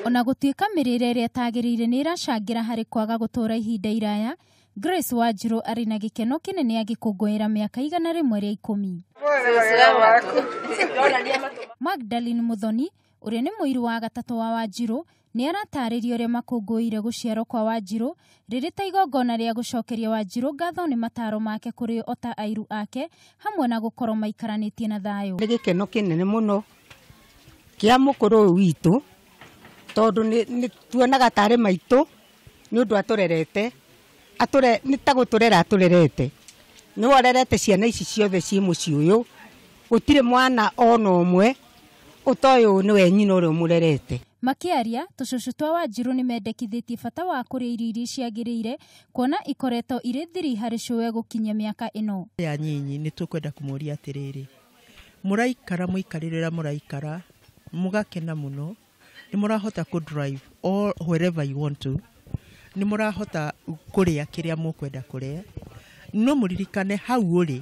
Ona gũtuĩka mĩrĩre ĩrĩa ĩtagĩrĩire nĩ ĩracangĩra harĩ kwaga gũtũũra ihinda iraya, Grace Wanjiru arĩ na gĩkeno kĩnene agĩkũngũĩra mĩaka 110. Magdalene Muthoni, ũrĩa nĩ mũiru wa gatatũ wa Wanjiru, nĩ aratarĩria ũrĩa makũngũĩire gũciarwo kwa Wanjiru rĩrĩ ta igongona rĩa gũcokeria Wanjiru ngatho nĩ mataro make kũrĩ o ta airu ake hamwe na gũkorwo maikaranĩtie na thayũ. Nĩ gĩkeno kĩnene mũno kĩa mũkũrũ ũyũ witũ, tondũ nĩ tuonaga tarĩ maitũ nĩ ũndũ atũrerete, nĩ ta gũtũrera atũrerete. Nĩ warerete ciana ici ciothe ciĩ mũciĩ ũyũ, gũtirĩ mwana ona ũmwe ũtoĩ ũyũ nĩwe nyina ũrĩa ũmũrerete. Makĩaria, tũcũcũ twa Wanjiru nĩ mendekithĩtie bata wa kũrĩa irio iria ciagĩrĩire kuona ikoretwo irĩ thiri harĩ cũwe gũkinyia mĩaka ĩno. Ya nyinyi nĩ tũkwenda kũmũria atĩrĩrĩ, mũraikara mũikarĩre ũrĩa mũraikara, mũgakena mũno, nĩ mũrahota kũ drive all wherever you want to, nĩ mũrahota kũrĩa kĩrĩa mũkwenda kũrĩa, no mũririkane hau ũrĩ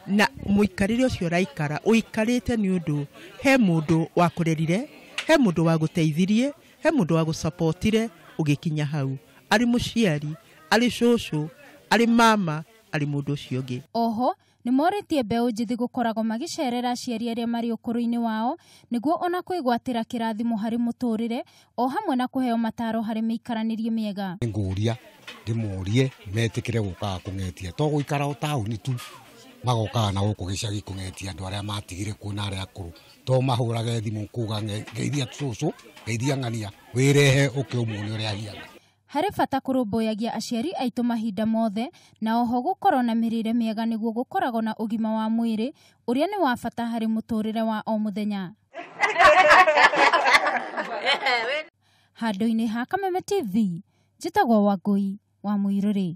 na mũikarĩre ũcio ũraikara ũikarĩte nĩ ũndũ he mũndũ wakũrerire, he mũndũ wagũteithirie, he mũndũ wagũsapotire ũgĩkinya hau, arĩ mũciari, arĩ cũcũ, arĩ mama, arĩ mũndũ ũcio ũngĩ. Oho nĩ morĩtie mbeũ njĩthĩ gũkoragwo magĩcerera aciari arĩa marĩ ũkũrũ-inĩ wao nĩguo ona kwĩgwatĩra kĩrathimo harĩ mũtũrĩre o hamwe na kũheo mataro harĩ mĩikaranĩrie mĩega. Ngũria ndĩmorie metĩkĩre gũkaga kũng'etia, to gũikara o taũni tu, magokaga na gũkũ gĩcagi kũng'etia andũ arĩa matigire kuo na arĩa akũrũ, to mahũrage thimũ kuga ngeithia cũcũ, ngeithia ng'ania, wĩrehe ũke ũmuone ũrĩa ahiana. Harĩ bata kũrũmbũyagia aciari aitũ mahinda mothe na oho gũkorwo na mĩrĩre mĩega nĩguo gũkoragwo na ũgima wa mwĩrĩ ũrĩa nĩ wa bata harĩ mũtũrĩre wa o mũthenya. Handũ-inĩ ha Kameme TV, njĩtagwo Wangũi wa Mũirũrĩ.